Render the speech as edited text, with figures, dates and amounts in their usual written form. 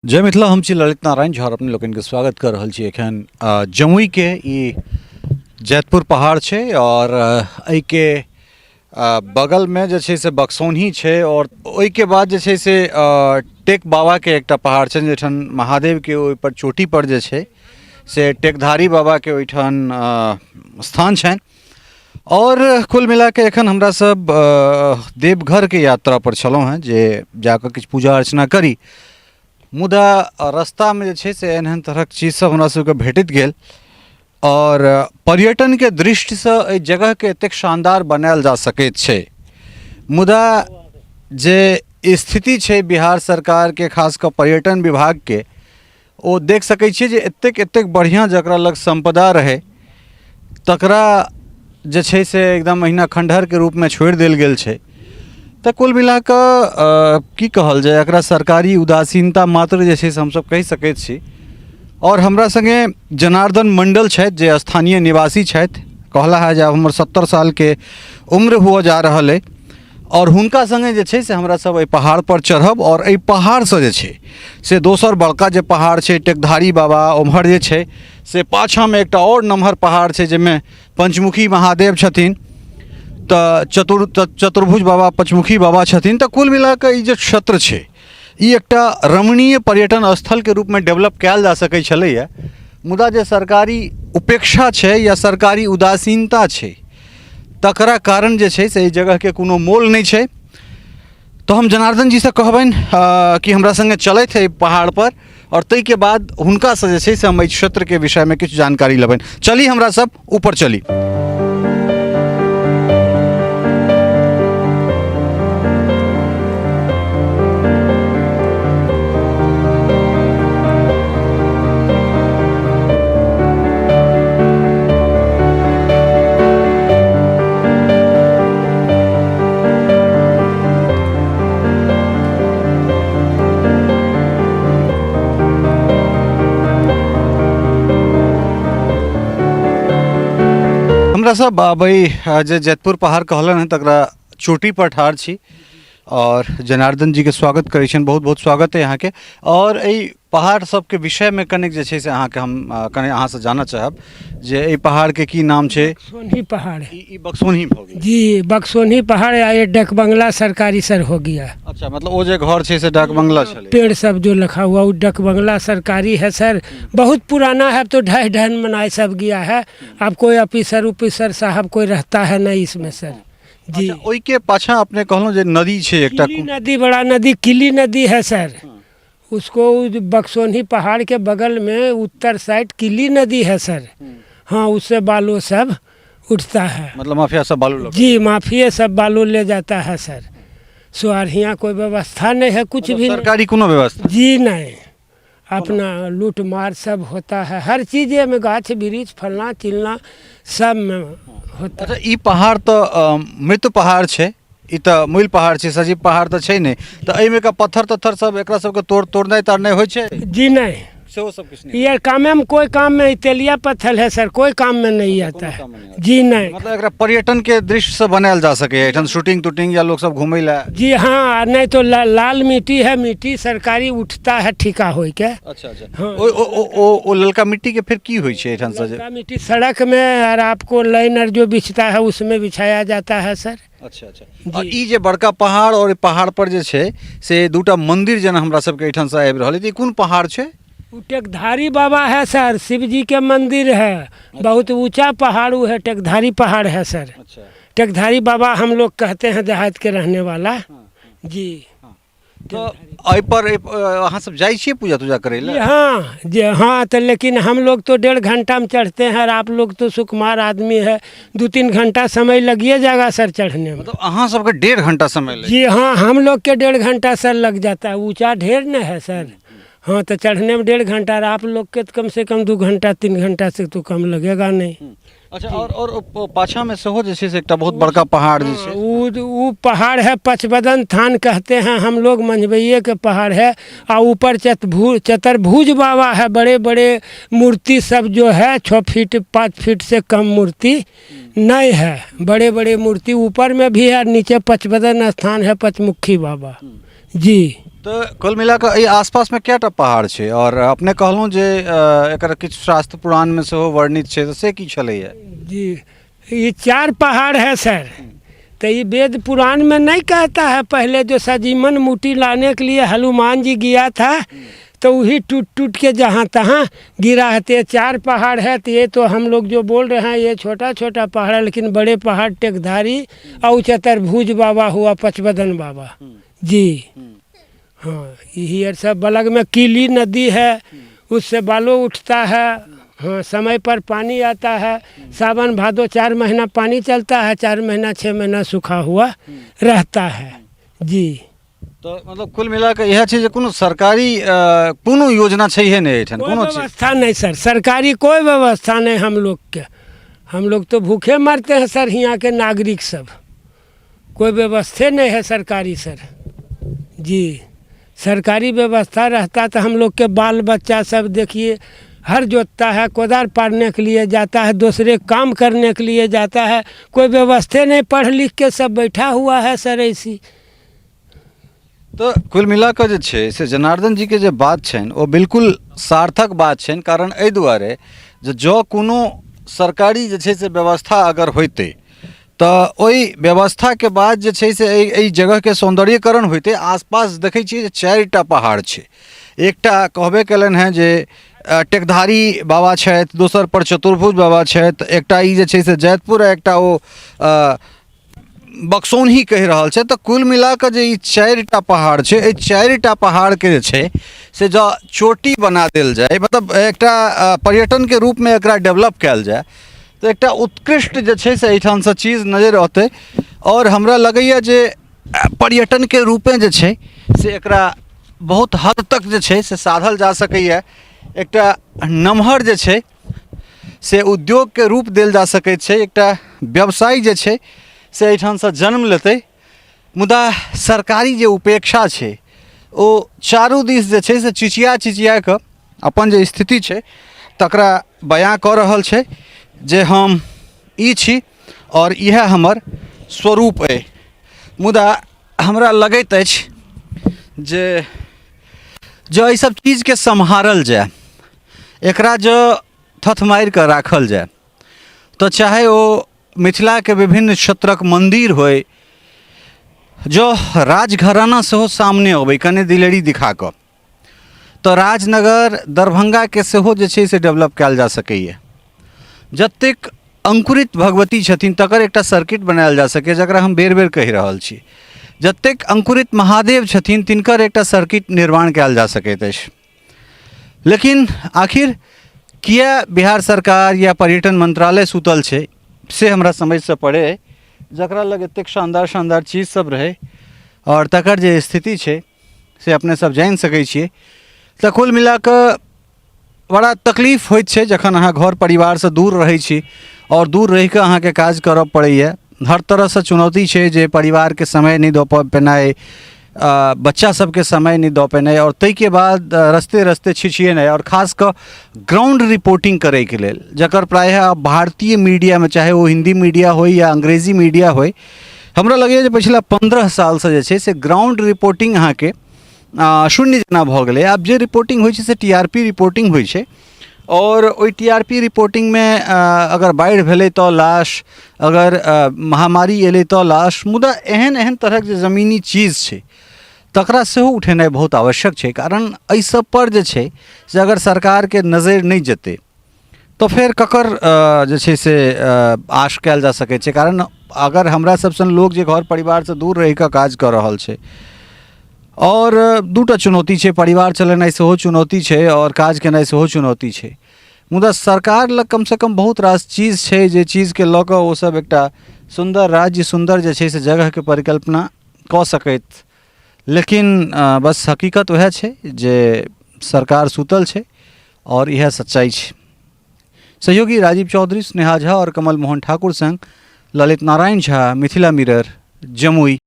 जय मिथिला, हम छी ललित नारायण झा और अपने लोकनिके स्वागत कर रहल छी एखन जमुईके ई जैतपुर पहाड़ छै और एहिके बगलमे जे छै से बक्सौन्ही छै और ओहिके बाद जे छै से टेक बाबाके एकटा पहाड़ छै जाहिठाम महादेवके ओहिपर चोटीपर जे छै से टेकधारी बाबाके ओहिठाम स्थान छनि। और कुल मिलाके एखन हमरा सब देवघरके यात्रा पर छलहुँ हेँ जे जाकऽ किछु पूजा अर्चना करी, मुदा रस्तामे जे छै से एहन एहन तरहक चीज सब हमरा सबके भेटैत गेल और पर्यटनके दृष्टिसँ एहि जगहके एतेक शानदार बनायल जा सकैत छै, मुदा जे स्थिति छै बिहार सरकारके खास कऽ पर्यटन विभागके, ओ देख सकै छियै जे एतेक एतेक बढ़िआँ जकरा लग सम्पदा रहै तकरा जे छै से एकदम अहिना खण्डहरके रूपमे छोड़ि देल गेल छै। तऽ कुल मिलाकऽ की कहल जाय, एकरा सरकारी उदासीनता मात्र जे छै से हमसब कहि सकैत छी। आओर हमरा सङ्गे जनार्दन मण्डल छथि जे स्थानीय निवासी छथि, कहला है जे आब हमर 70 सालके उम्र हुअ जा रहल अइ और हुनका सङ्गे जे छै से हमरा सब एहि पहाड़पर चढ़ब और एहि पहाड़सँ जे छै से दोसर बड़का जे पहाड़ छै टेकधारी बाबा, ओम्हर जे छै से पाछाँमे एकटा आओर नमहर पहाड़ छै जाहिमे पञ्चमुखी महादेव छथिन, तऽ चतुर्भुज बाबा पञ्चमुखी बाबा छथिन। तऽ कुल मिलाकऽ ई जे क्षेत्र छै ई एकटा रमणीय पर्यटन स्थलके रूपमे डेवलप कयल जा सकै छलैए, मुदा जे सरकारी उपेक्षा छै या सरकारी उदासीनता छै तकरा कारण जे छै से एहि जगहके कोनो मोल नहि छै। तऽ हम जनार्दन जीसँ कहबनि कि हमरा सङ्गे चलथि एहि पहाड़पर आओर ताहिके बाद हुनकासँ जे छै से हम एहि क्षेत्रके विषयमे किछु जानकारी लेबनि। चली हमरा सब ऊपर चली। हमरा सब आब जे जैतपुर पहाड़ कहलन हँ तकरा चोटी पर ठाढ़ छी और जनार्दन जी के स्वागत करै छियनि, बहुत बहुत स्वागत है अहाँके। और एहि पहाड़ सबके विषयमे कनिक जे छै से अहाँके हम कनि अहाँसँ जानऽ चाहब जे एहि पहाड़के की नाम छै। बक्सोन्ही पहाड़ है। ई बक्सोन्ही भऽ गेल। जी, बक्सोन्ही पहाड़ है, ये डाक बंगला सरकारी सर हो गया। अच्छा, मतलब ओ जे घर छै से डाक बंगला छलै। पेड़ सब जो लिखा हुआ वो डाक बंगला सरकारी है सर, बहुत पुराना है, अब तो ढह ढहन मनाए सब गया है, अब कोई ऑफिसर उफिसर साहब कोई रहता है नहीं इसमें सर। जी। अच्छा, ओहिके पाछाँ अपने कहलहुँ जे नदी छै एकटा, किली नदी, बड़ा नदी किली नदी है सर, उसको बक्सोन्ही पहाड़ के बगल में उत्तर साइड किली नदी है सर। हाँ, उससे बालू सब उठता है। मतलब माफिया सब बालू लग जी, माफिया सब बालू ले जाता है सर। सो यहाँ कोई व्यवस्था नहीं है, कुछ मतलब भी नहीं। सरकारी कोनो व्यवस्था जी नहीं, अपना लूट मार सब होता है, हर चीज़ में गाछ वृक्ष फलना चिलना सब में होता है। अच्छा, ई पहाड़ तो मृत पहाड़ छै, ई तऽ मूल पहाड़ छै, सजीव पहाड़ तऽ छै नहि, तऽ एहिमे का पत्थर तत्थर सब एकरा सबके तोड़नाइ ताड़नाइ होइ छै? जी नहीं, सेहो सब किछु नहि। ये कामे में कोई काम में तेलिया पत्थर है सर, कोई काम में नहीं आता है। काम में नहीं आता। जी नहीं। मतलब एकरा पर्यटन के दृष्टि से बनायल जा सकैए, एहिठाम शूटिंग तूटिंग या लोक सब घुमै लए। जी हाँ, नहीं तो लाल मिट्टी है, मिट्टी सरकारी उठता है ठिका होई के। अच्छा, अच्छा। हाँ। ओ, ओ, ओ, ओ, ओ ललका मिट्टी के फिर की होइ छै एहिठाम से जे? ललका मिट्टी सड़क में और आपको लाइनर जो बिछता है उसमें बिछाया जाता है सर। अच्छा, अच्छा। आ ई जे बड़का पहाड़ और पहाड़ पर जे छै से दूटा मंदिर जेना हमरा सबके एहिठाम से आबि रहल अछि, ई कोन पहाड़ छै? उ टेकधारी बाबा है सर, शिव जी के मंदिर है, बहुत ऊंचा पहाड़ उ है, टेकधारी पहाड़ है सर। अच्छा। टेकधारी बाबा हम लोग कहते हैं, देहात के रहने वाला। जी। तऽ एहि पर अहाँ सब जाइ छियै पूजा तूजा करै लए? जी हाँ, जी हाँ, तो लेकिन हम लोग तो 1.5 घंटा में चढ़ते हैं और आप लोग तो सुकुमार आदमी है, 2-3 घंटा समय लगिए जाएगा सर चढ़ने में। मतलब अहाँ सबके 1.5 घंटा समय लगे? जी हाँ, हम लोग के 1.5 घंटा सर लग जाता है, ऊंचा ढेर न है सर। हाँ, तो चढ़ने में 1.5 घंटा और आप लोग के तो कम से कम 2 घंटा 3 घंटा से तो कम लगेगा नहीं। अच्छा, और पाछा में सेहो जे छै से एकटा बहुत बड़का पहाड़ जे छै। उ पहाड़ है पचबदन थान कहते हैं हम लोग, मंझबैये के पहाड़ है। आ ऊपर चतुर्भुज बाबा है, बड़े बड़े मूर्ति सब जो है 6 फीट 5 फीट से कम मूर्ति नहीं है, बड़े बड़े मूर्ति ऊपर में भी है, नीचे पचबदन स्थान है पचमुखी बाबा। जी। तऽ कुल मिला कऽ एहि आसपासमे कएटा पहाड़ छै आओर अपने कहलहुँ जे एकर किछु शास्त्र पुराणमे सेहो वर्णित छै तऽ से की छलैया जी ये 4 पहाड़ है सर। तो ये वेद पुराण में नहीं कहता है, पहले जो सजीमन मूर्ति लाने के लिए हनुमान जी गया था तो वही टूट टूट के जहाँ तहाँ गिरा है। तो ये 4 पहाड़ है। तो ये तो हम लोग जो बोल रहे हैं ये छोटा छोटा पहाड़ है, लेकिन बड़े पहाड़ टेकधारी और चतुर्भुज बाबा हुआ, पचबदन बाबा जी। हाँ, यही और सब बलग में कीली नदी है, उससे बालू उठता है। हाँ, समय पर पानी आता है। सावन भादो 4 महीना पानी चलता है, 4 महीना 6 महीना सूखा हुआ रहता है जी। तऽ मतलब कुल मिला कऽ इएह छै जे कोनो सरकारी कोनो योजना छैहे नहि एहिठाम? कोई कोनो चीज व्यवस्था नहीं सर, सरकारी कोई व्यवस्था नहीं हम लोग के। हम लोग तो भूखे मरते हैं सर, यहाँ के नागरिक सब। कोई व्यवस्था नहीं है सरकारी सर जी। सरकारी व्यवस्था रहता तो हम लोग के बाल बच्चा सब देखिए हर जोतता है, कोदार पारने के लिए जाता है, दूसरे काम करने के लिए जाता है। कोई व्यवस्था नहीं, पढ़ लिख के सब बैठा हुआ है सर ऐसी। तऽ कुल मिला कऽ जे छै से जनार्दन जीके जे बात छनि ओ बिल्कुल सार्थक बात छनि, कारण एहि दुआरे जे जँ कोनो सरकारी जे छै से व्यवस्था अगर होइतै तऽ ओहि व्यवस्थाके बाद जे छै से एहि जगहके सौन्दर्यीकरण होइतै। आसपास देखै छियै जे 4टा पहाड़ छै। एकटा कहबे केलनि हेँ जे टेकधारी बाबा छथि, दोसर पर चतुर्भुज बाबा छथि, एकटा ई जे छै से जैतपुर आ एकटा ओ बक्सौनही कहि रहल छै। तऽ कुल मिला कऽ जे ई 4टा पहाड़ छै, एहि 4टा पहाड़के जे छै से जँ चोटी बना देल जाय, मतलब एकटा पर्यटनके रूपमे एकरा डेवलप कयल जाय, तऽ एकटा उत्कृष्ट जे छै से एहिठामसँ चीज नजरि औतै। आओर हमरा लगैए जे पर्यटनके रूपे जे छै से एकरा बहुत हद तक जे छै से साधल जा सकैए। एकटा नमहर जे छै से उद्योगके रूप देल जा सकैत छै, एकटा व्यवसाय जे छै से एहिठामसँ जन्म लेतै। मुदा सरकारी जे उपेक्षा छै ओ चारू दिस जे छै से चिचिया चिचिया कऽ अपन जे स्थिति छै तकरा बयाँ कऽ रहल छै जे हम ई छी आओर इएह हमर स्वरूप अइ। मुदा हमरा लगैत अछि जे जँ एहिसब चीजके सम्हारल जाय, एकरा जँ थथ मारि कऽ राखल जाय, तऽ चाहे ओ मिथिलाके विभिन्न क्षेत्रक मन्दिर होइ, जँ राजघराना सेहो सामने अबै कने दिलेरी दिखा कऽ, तऽ राजनगर दरभंगाके सेहो जे छै से डेवलप कयल जा सकैए। जतेक अंकुरित भगवती छथिन तकर एकटा सर्किट बनायल जा सकैए, जकरा हम बेर बेर कहि रहल छी। जतेक अंकुरित महादेव छथिन तिनकर एकटा सर्किट निर्माण कयल जा सकैत अछि। लेकिन आखिर किया बिहार सरकार या पर्यटन मंत्रालय सुतल छै से हमरा समझसँ परे अइ। जकरा लग एतेक शानदार शानदार चीज सब रहै आओर तकर जे स्थिति छै से अपने सब जानि सकै छियै। तऽ कुल मिला कऽ बड़ा तकलीफ होइत छै जखन अहाँ घर परिवारसँ दूर रहै छी आओर दूर रहिकऽ अहाँके काज करऽ पड़ैए। हर तरहसँ चुनौती छै जे परिवारके समय नहि दऽ पेनाइ, बच्चा सबके समय नहि दऽ पेनाइ, आओर ताहिके बाद रस्ते रस्ते छिछिएनाइ, आओर खास कऽ ग्राउंड रिपोर्टिंग करैके लेल जकर प्रायः भारतीय मीडियामे चाहे ओ हिन्दी मीडिया होइ या अंग्रेजी मीडिया होइ, हमरा लगैए जे पछिला 15 सालसँ जे छै से ग्राउंड रिपोर्टिंग अहाँके शून्य जेना भऽ गेलै। आब जे रिपोर्टिंग होइ छै से टी आर पी रिपोर्टिंग होइ छै, आओर ओहि टी आर पी रिपोर्टिंगमे अगर बाढ़ि भेलै तऽ लाश, अगर महामारी एलै तऽ लाश। मुदा एहन एहन तरहक जे जमीनी चीज छै तकरा सेहो उठेनाइ बहुत आवश्यक छै, कारण एहि सबपर जे छै से अगर सरकारके नजरि नहि जेतै तऽ फेर ककर जे छै से आश कयल जा सकै छै। कारण अगर हमरा सब सन लोक जे घर परिवारसँ दूर रहिकऽ काज कऽ रहल छै, आओर दूटा चुनौती छै, परिवार चलेनाइ सेहो चुनौती छै आओर काज केनाइ सेहो चुनौती छै। मुदा सरकार लग कमसँ कम बहुत रास चीज छै जे चीजके लऽ कऽ ओसब एकटा सुन्दर राज्य, सुन्दर जे छै से जगहके परिकल्पना कऽ सकैत, लेकिन बस हकीकत वएह छै जे सरकार सुतल छै आओर इएह सच्चाइ छै। सहयोगी राजीव चौधरी, स्नेहा झा आओर कमल मोहन ठाकुर संग ललित नारायण झा, मिथिला मिरर, जमुई।